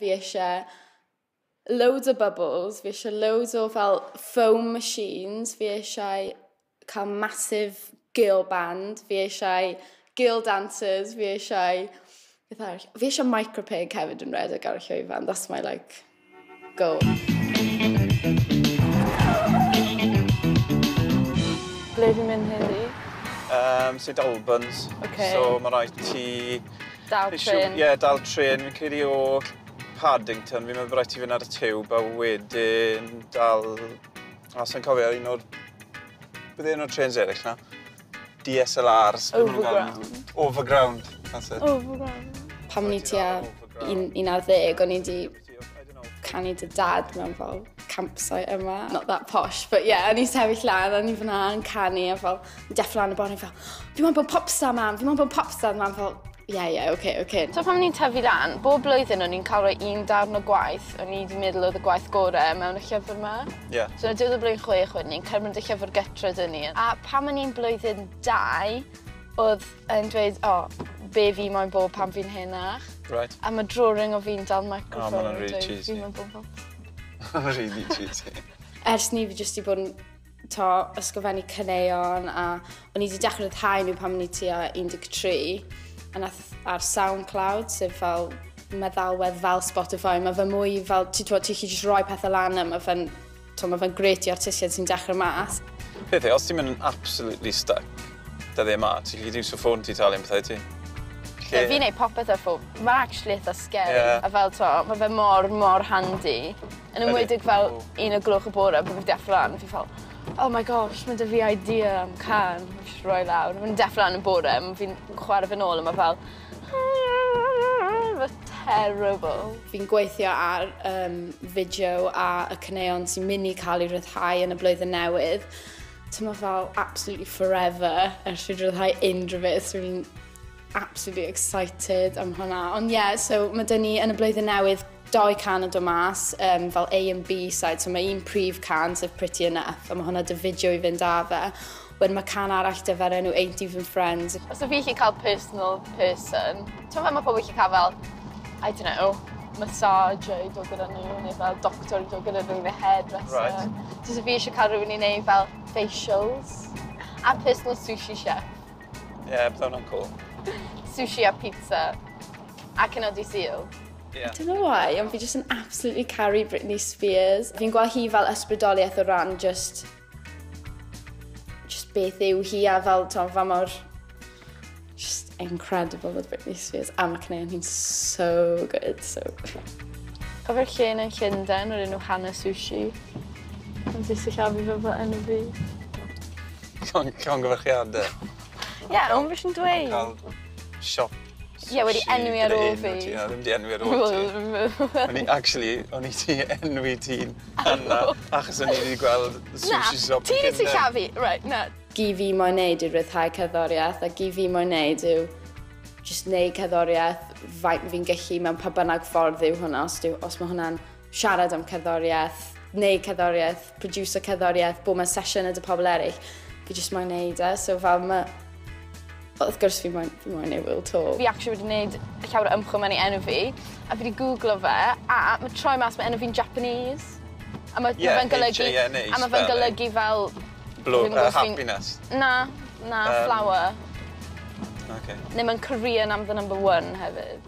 Fi eisiau loads o bubbles, fi eisiau loads o fel foam machines, fi eisiau cael massive girl band, fi eisiau girl dancers, fi eisiau... Beth arall? Fi eisiau micropig hefyd yn redeg ar y llwyfan. That's my, like, goal. Ble fi'n mynd heddi? St Albans. Okay. So mae rhaid ti... Dal trên. Ie, yeah, dal trên. Fi'n credu o Paddington, fi'n meddwl bod rhaid ti fynd ar y tiwb a wedyn dal... A sa'n cofio, un o'r... Beth un o'r trains eraill na? DSLRs. Overground. Overground, that's it. Overground. Pan o'n i tua 11, o'n i 'di canu 'da dad mewn fel campsite yma. Not that posh, but yeah, o'n i sefyll lan, o'n i fyna yn canu a fel, deffro lan y bore, fel, fi moyn bod yn popstar, mam, fi moyn bod yn popstar, mam, fel, yeah, okay. So pan o'n i'n tyfu lan, bob blwyddyn o'n i'n cael rhoi un darn o gwaith, o'n i wedi meddwl oedd y gwaith gorau mewn y llyfr yma. Yeah. So yn y diwedd y blwyddyn 6 wedyn ni'n cymryd y llyfr gytre dyn ni. A pan o'n i'n blwyddyn 2, oedd yn dweud, o, oh, be fi moyn bod pan fi'n henach. Right. A mae drawing o fi'n dal microphone. Oh, ma' hwnna'n really cheesy. Fi moyn bod popstar. Really cheesy. Ers ni fi jyst i bod yn to, ysgrifennu caneuon a o'n i wedi dechrau rhyddhau nhw pan o'n i tua 13 a nath ar SoundCloud, sef fel meddalwedd fel Spotify, mae fe mwy fel, ti'n ti gallu jyst rhoi pethau lan a mae fe'n mae fe'n grêt i artistiaid sy'n dechrau mas. Peth yw, os ti'n mynd yn absolutely stuck dyddiau yma, ti'n gallu iwso ffôn ti talu am pethau ti. Lle... Fi'n neud popeth ar ffôn. Mae'n actually eitha scary. Yeah. A fel to, mae fe mor, mor handy. Yn enwedig fel 1 o'r gloch y bore, pan fi'n deffro lan, fi fel, oh my gosh, mae 'da fi idea am cân. Fi jyst rhoi lawr. Mae'n deffro lan yn bore, fi'n chwarae fe nôl a mae fel, fe terrible. Fi'n gweithio ar fideo a y caneuon sy'n mynd i cael ei ryddhau yn y blwyddyn newydd. Ti'n fel absolutely forever ers fi ryddhau unrhyw beth, so fi'n absolutely excited am hwnna. Ond ie, yeah, so mae dyn ni yn y blwyddyn newydd doi cân yn dod mas, fel A and B side, so mae un prif cân sef Pretty Enough, a mae hwnna 'da fideo i fynd â fe. Wedyn mae cân arall 'da fe'r enw Ain't Even Friends. Os fi eisiau cael personal person, ti'n fel mae pobl eisiau cael fel, I don't know, massage i dod gyda nhw, neu fel doctor i dod gyda nhw, neu hairdresser. Right. So fi eisiau cael rhywun i wneud fel facials a personal sushi chef. Ie, yeah, bydd hwnna'n cool. Sushi a pizza. A cinio dydd Sul. Yeah. I don't know why, ond fi just yn absolutely caru Britney Spears. Fi'n gweld hi fel ysbrydoliaeth o ran just beth yw hi a fel, to, fa mor just incredible with Britney Spears. A mae caneuon hi'n so good, so... Cofio'r lle yn Llundain o'r enw Hannah Sushi. Ond ti'n sillafu fe fel enw fi. Llongyfarchiadau. Ie, yeah, ond fi sy'n dweud. Cael siop. Ie, wedi enwi ar ôl fi. Ie, ddim wedi enwi ar ôl ti. O'n i, actually, o'n i ti enwi ti'n Anna, achos o'n i wedi gweld sushi shop. Na, ti wedi sillafu. Right, na. Gi fi moyn neud yw rhyddhau cerddoriaeth, a gi fi moyn neud yw just neud cerddoriaeth faint fi'n gallu mewn pa bynnag ffordd yw hwnna. Os mae hwnna'n siarad am cerddoriaeth, neud cerddoriaeth, producer cerddoriaeth, bod mewn sesiwn gyda pobl eraill, fi just moyn neud e. So fel mae... Wrth gwrs fi moyn neud World Tour. Fi actually wedi gwneud llawer o ymchwil mewn i enw fi, a fi wedi googlo fe, a mae troi mas mae enw fi'n Japanese. A mae yeah, fe'n golygu... H-A-N-A. A mae fe'n golygu fel... Blue, happiness. Na, na, flower. Okay. Neu mae'n Korean am the number one hefyd.